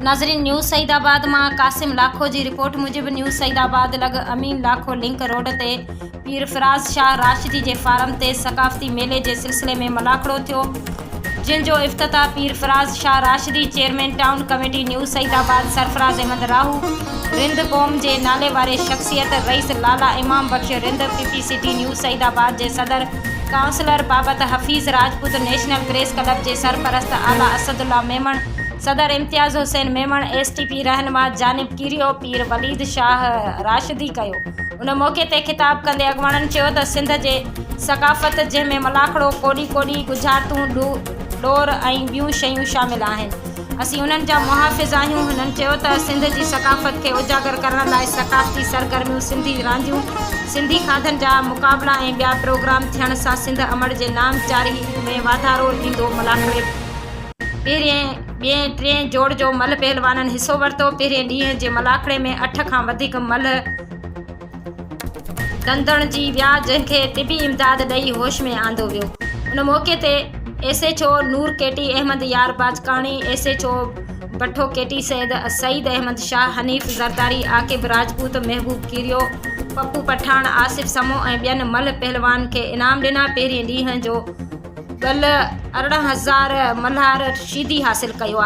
ناظرين نيوز سعيد آباد مان قاسم لاکو جي رپورٽ موجب نيوز سعيد آباد لڳ امين لاکو لنڪ روڊ تي پير فراز شاهه راشدي جي فارم تي ثقافتي ميلي جي سلسلي ۾ ملاکڙو ٿيو جنهن جو افتتاح Pir Faraz Shah Rashdi chairman town committee new Saeedabad Sarfraz Ahmed Rahu Rind قوم جي نالي واري شخصيت رئيس Lala Imam Bakhsh Rind P P city new Saeedabad جي صدر ڪائونسلر بابت Hafeez Rajput national press club جي سرپرست اعليٰ اسد الله ميمڻ صدر Imtiaz Hussain Memon S T P رهنما جانب ڪيريو پير وليد شاهه راشدي ڪيو. ان موقعي تي خطاب ڪندي اڳواڻن چيو ته سنڌ جي ثقافت جنهن ۾ ملاکڙو، ڪوڏي ڪوڏي، ڳجهارتون، ڏور ۽ ٻيون شيون شامل آهن. اسين انهن جا محافظ آهيون. هنن چيو ته سنڌ جي ثقافت کي اجاگر ڪرڻ لاء ثقافتي سرگرميون، سنڌي رانديون، سنڌي کاڌن جا مقابلا ۽ ٻيا پروگرام ٿيڻ سان سنڌ امڙ جي نامچاري ۾ واڌارو ايندو. ملاکڙي. پهرئين، ٻئين، ٽئين جوڙ جو ملهه پهلوانن حصو ورتو. پهرئين ڏينهن جي ملاکڙي ۾ اٺ کان وڌيڪ ملهه ڏندڻجي ويا، جنهن کي طبي امداد ڏئي هوش ۾ آندو ويو. ان موقعي تي S H O Noor Keti Ahmed Yar Bajkani, S H O Bathو Keti Syed Saeed Ahmed Shah, Hanif Zardari, Aqib Rajput, Mehboob Kerio, Pappu Pathan, Asif Samoon ۽ ٻين ملهه پهلوان کي انعام ڏنا. پهرئين ڏينهن جو گل 18000 ملهار شيدي حاصل ڪيو.